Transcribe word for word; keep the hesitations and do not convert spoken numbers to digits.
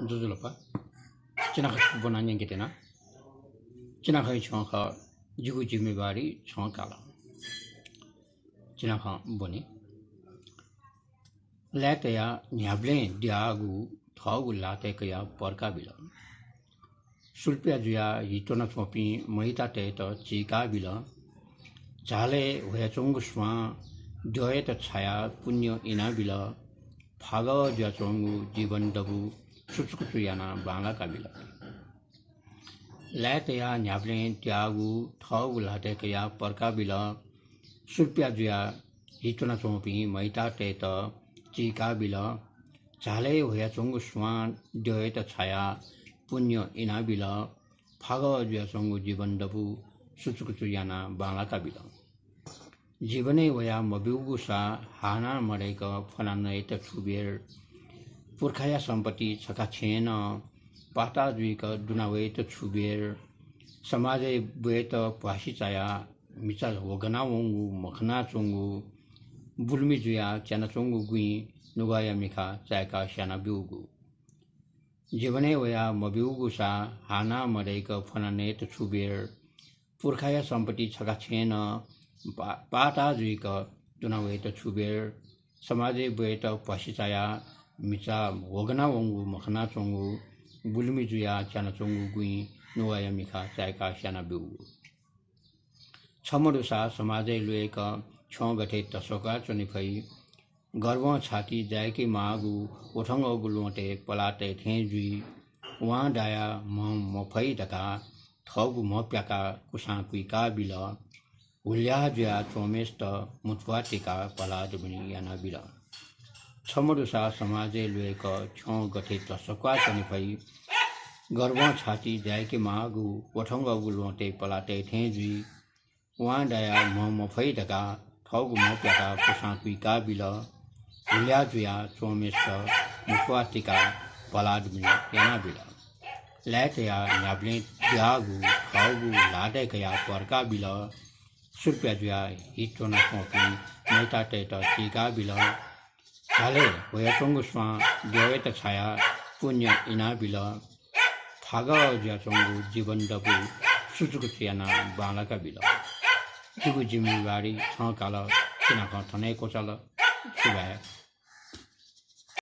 जुजुलपा, चिनाखँ छकः ब्वना न्यंके त्यना। चिनाखँया छ्यं खः, जिगु जिम्मेवारी छं काल। चिनाखँ ब्वने। लाय् तयाः न्ह्याबलें द्याःगु थःगु ल्हातय् कयाः पर्का बिल। सुलुप्या जुयाः हि त्वनाच्वंपिं महितातय्त चीका बिल। झालय् ह्वयाच्वंगु स्वां द्यःयात छायाः पुण्य इनाबिल। फागः जुयाच्वंगु जीवन दबू सुचुकुचु यानाः बांलाका बिल। लाय् तयाः न्ह्याबलें द्याःगु थःगु ल्हातय् कयाः पर्का बिल। सुलुप्या जुयाः हि त्वनाच्वंपिं महितातय्त चीका बिल। झालय् ह्वयाच्वंगु स्वां द्यःयात छायाः पुण्य इनाबिल। फागः जुयाच्वंगु जीवन दबू सुचुकुचु यानाः बांलाका बिल। जीवनय् वयाः मब्यूगु सा हाःनाः मदय्क फ्वना नयेत छु बेर? पुर्खाया सम्पत्ति छखा छेँय् नं पाता जुइक दुना वयेत छु बेर? समाजय् ब्वयेत भ्वासि चायाः मिचा ह्वगना वंगु मखनाच्वंगु बुल्मि जुयाः च्यानाच्वंगु गुँइ नुगःया मिखा चाय्काः स्याना ब्यूगु। जीवनय् वयाः मब्यूगु सा हाःनाः मदय्क फ्वना नयेत छु बेर? पुर्खाया सम्पत्ति छखा छेँय् नं पा-, पाता जुइक दुना वयेत छु बेर? समाजय् ब्वयेत भ्वासि चायाः मिचा ह्वगना वंगु मखनाच्वंगु बुल्मि जुयाः च्यानाच्वंगु गुँइ नुगःया मिखा चाय्काः स्याना ब्यूगु। छ मदुसा समाजय् ल्वय्क छ्यं गथे तसकं च्वने फइ? गर्भं छाति जाय्के माःगु वथंगःगु ल्वहंतय् पलाः तये थें जुइ। वां दायाः म्ह मफइ धकाः थःगु म्ह प्याकाः कुसां कुइका बिल। हुल्याः जुयाः च्वंम्हय्सित मुतुवा तिकाः भलादबुनि याना बिल। छ मदुसा समाजय् ल्वय्क छ्यं गथे तसकं च्वने फइ? गर्भं छाति जाय्के माःगु वथंगःगु ल्वहंतय् पलाः तये थें जुइ। वां दायाः म्ह मफइ धकाः थःगु म्ह प्याकाः कुसां कुइका बिल। हुल्याः जुयाः च्वंम्हय्सित मुतुवा तिकाः भलादबुनि याना बिल। लाय् तयाः न्ह्याबलें द्याःगु थःगु ल्हातय् कयाः पर्का बिल। सुलुप्या जुयाः हि त्वनाच्वंपिं महितातय्त चीका बिल। झालय् ह्वयाच्वंगु स्वां द्यःयात छायाः पुण्य इनाबिल। फागः जुयाच्वंगु जीवन दबू सुचुकुचु यानाः बांलाका बिल। जिगु जिम्मेवारी छं काल। चिनाखँ थन हे क्वचाल। सुभाय्।